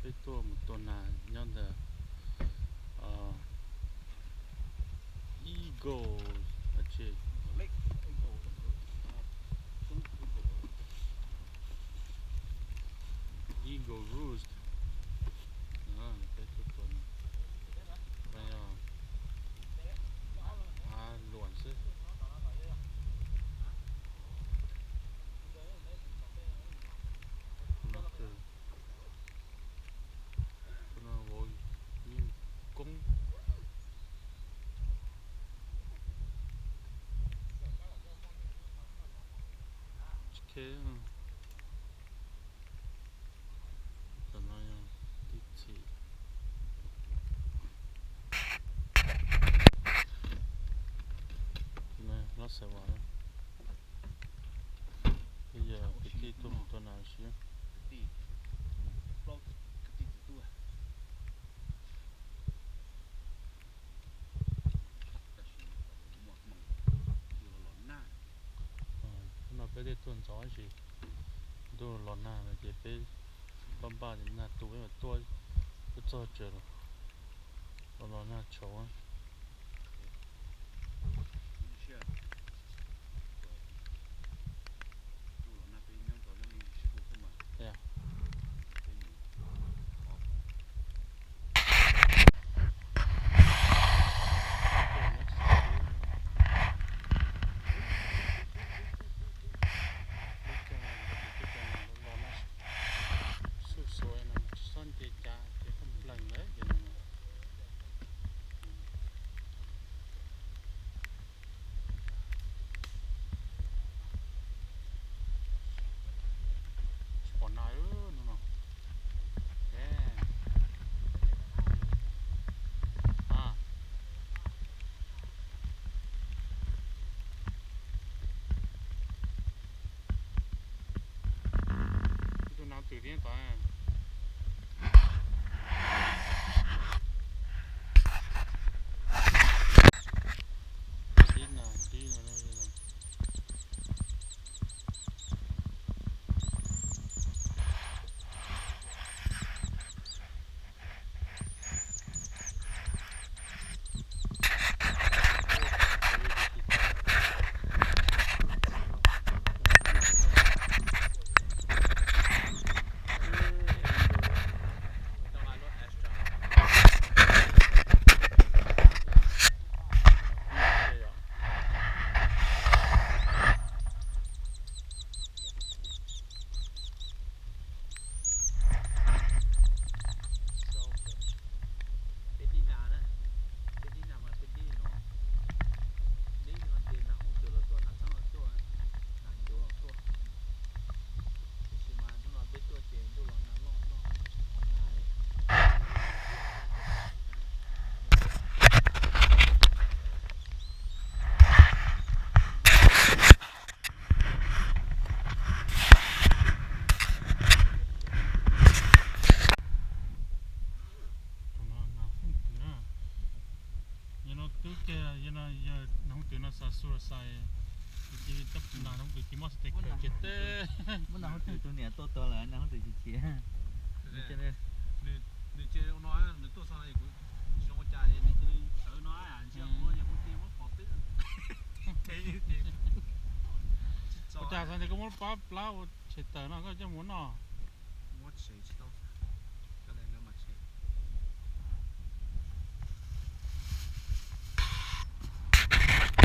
Peb tuaj mus tua nas nyob ntawm Eagle, Eagle Roost. Peb tuaj tua nas, yog hav luam xwb. Tus no vauv yeej koob. Tsis khe. Tam no yog tib txhim. Los xav vas, yog kwv tij tuaj mus tua nas siab. Hnub no peb thiaj tuaj ntxov ib ntsis, ntuj los nag no ces peb npaj npaj nag tu peb mam tuaj, tuaj txog tsev los los nag tshauv. Xuj xuav no tsis txhob nce cav ces koj nplees lawm ces no. Tsis pom nas no. Ib tug nas twm thiab tod. Dib nas dib no. Yog no twb kiag, yog no yog nas hooj twm no xav xu xais, ces tab nas hooj twm ces muab xav tes khaws ces teb. Muab nas hooj twm tus niam tua tuag lawm, nas hooj twm chim chim. Nws ces no, nws tuaj xav kuv zoo ua cas nws cia li sawv no, ntsia kuv no yog kuv cia muab pov twb. Ua cas xav tias koj muab pab plab ua tshem tawm no koj coj mus noj.